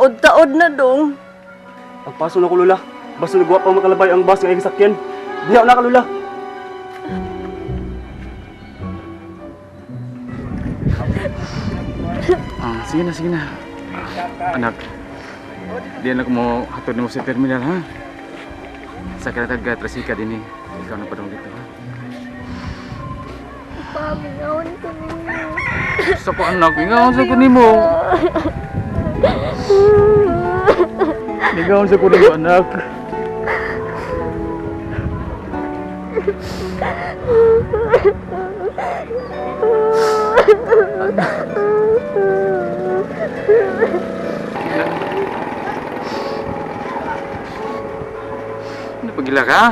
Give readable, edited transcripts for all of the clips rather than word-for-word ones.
Taod-taod na dong. Pagpaso na ko, Lola. Basta nagwa pa makalabay ang bus nga iyang sakyan. Diha na ka, Lola. Ah, sige na, sige na. Anak, di na ko mo hatod nimo sa terminal, ha? Sa karatag trasika din eh. Ikaw na padong dito, ha? Pa, mingawon ko ninyo. Sa ko, anak, ingaon sa ko nimo. Ingaon sa ko nimo, anak. Ano pagila ka?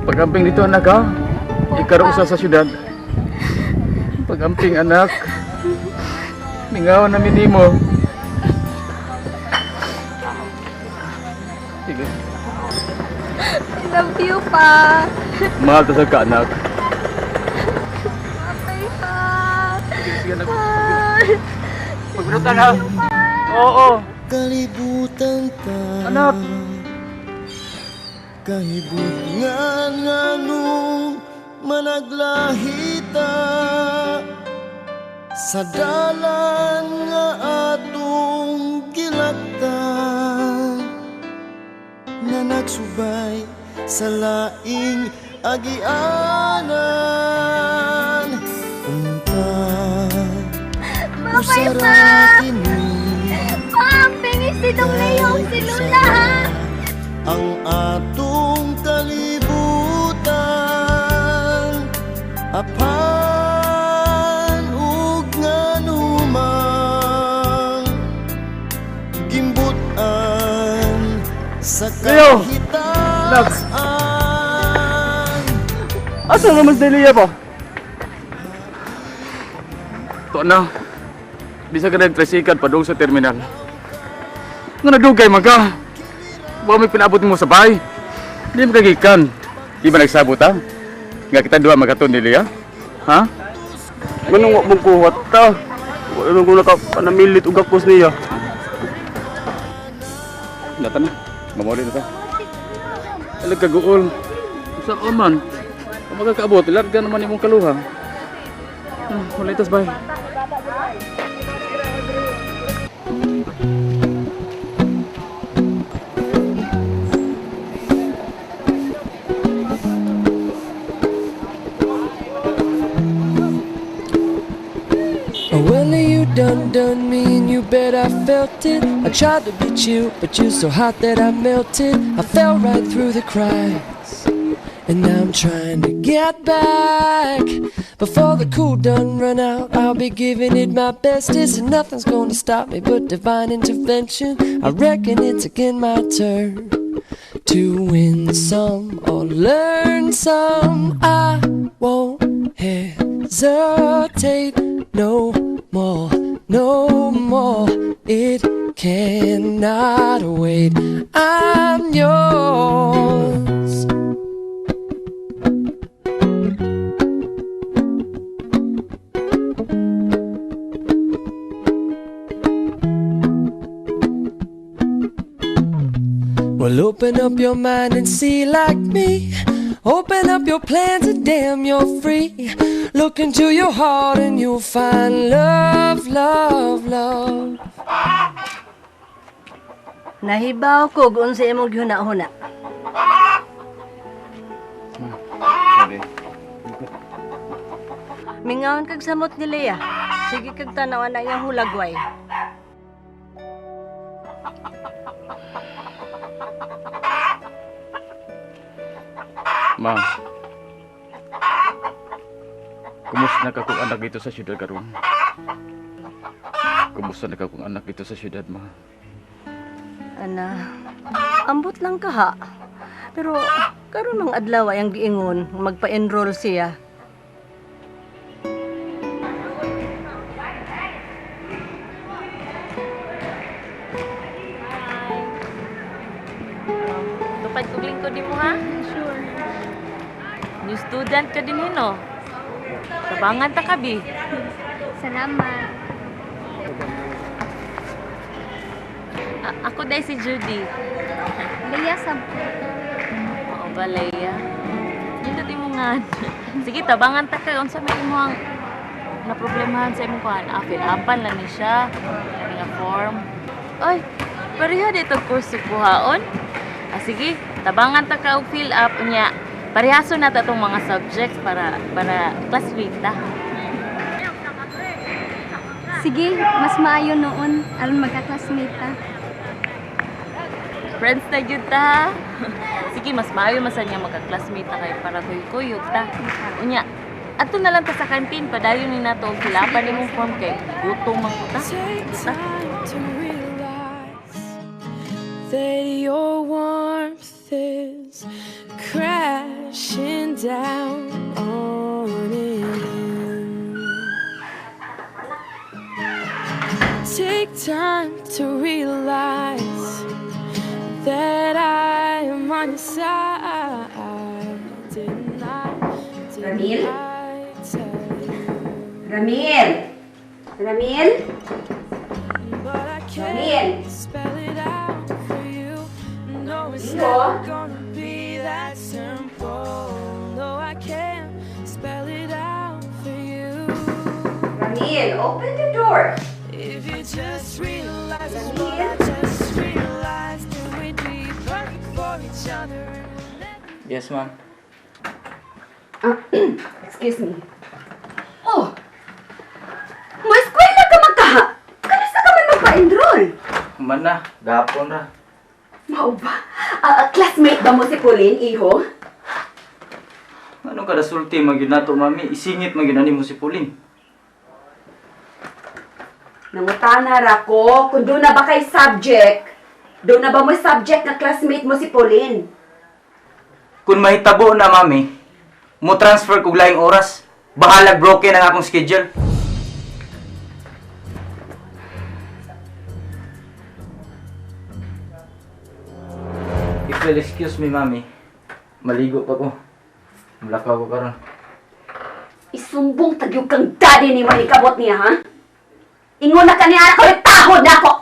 Pagamping dito, anak, ha? Ikaw usa sa syudad. Pagamping, anak. Mingaw na minimo. Sige. Love you, pa. Mahal ta sa ka, anak. Bye, pa. Sige, sige, anak. Pagbinutan, ha? Oo. Kalibutan ta. Anak. Kahibutngan nganong managlahita sa dalan nga atong gilaktan nga nagsubay sa laing agianan. Unta Bye, pa. usara kini Pa, pingis si Dong Leo, si Lula, ha? ang atong kalibutan, apan ug nganumang gimbutan sa Leo! kahitasan. Asa naman si Delia pa? To na. Bisa ka nagtrasikan padung sa terminal. Nga nadugay man ka. Baka may pinaabot mo sa bahay. Hindi mo kagikan. Di ba nagsabot ha? Nga kita duha magaton nila ha? Ha? Manong wa mong kuhat ta. Wala nang ko nakapanamilit og gakos niya. Nata na. Mamuli na ta. Alag kaguol. Sa ka man. Kung magkakaabot, larga naman imong kaluha. Ah, wala itas bay. Oh, well, you done done me and you bet I felt it. I tried to beat you, but you're so hot that I melted. I fell right through the cracks. And now I'm trying to get back. Before the cool done run out, I'll be giving it my bestest. And nothing's gonna stop me but divine intervention. I reckon it's again my turn to win some or learn some. I won't hesitate no more, no more. It cannot wait. I'm yours. Well, open up your mind and see like me. Open up your plans and damn, you're free. Look into your heart and you'll find love, love, love. Nahibaw ko kung unsa imong gihuna-huna. Sabi. Mingaon kag samot ni Lea. Sige kag tanawan na iyang hulagway. Ma. Kumusta na ka kong anak dito sa syudad karon? Kumusta na ka kong anak dito sa syudad, ma? Ana, ambot lang ka ha. Pero karon mang adlaw ay ang giingon magpa-enroll siya. Tupad kog lingkod nimo ha? Sure. New student ka din hino. Tabangan ta ka bi. Salamat. Ako dai si Judy. Leia sab ko. Oo ba, Leia? Nindot imo nga. Sige, tabangan ta kay unsa may imong na problemahan sa imong kuan. Ah, fill upan lang ni siya. Kani nga form. Oy, pareha dito kurso kuhaon. Ah, sige, tabangan ta ka og fill up unya. Parehaso na ta tong mga subjects para para classmate ta. Sige, mas maayo noon aron magka-classmate ta. Friends na gyud ta. Sige, mas maayo man sa niya magka-classmate ta kay para kuy-kuyog ta. Unya, adto na lang ta sa canteen padayon ni nato og fill-upan nimong form kay gutom man ko ta. Take Ta. time to realize that your warmth is crashing down on in. Take time to realize that I am on your side. Didn't I? Didn't Ramil? I tell you? Ramil! Ramil? But I Ramil! can't spell it out for you. No, it's Iho? never gonna be that simple. No, I can't spell it out for you. Ramil, open the door! If you just realize what Ramil? I just realized, then we'd be perfect for each other. Yes, ma'am. Excuse me. Oh! Mo-eskwela ka man kaha! Kanasa ka man magpa-enroll? Human na, gahapon ra. Mao ba? Classmate ba mo si Pauline, iho? Ano kada sulti man gyud nato, mami? Isingit man gyud ani mo si Pauline. Nangutana ra ko kung doon na ba kay subject. Doon na ba mo subject na classmate mo si Pauline? Kung mahitabo na, mami, mo transfer kog laing oras. Bahalag broken ang akong schedule. If you'll excuse me, mami, maligo pa ko. Mulakaw ko karon. Isumbong tagyog kang daddy ni manikabot niya, ha? Ingon na ka niya ako, tahod na ako!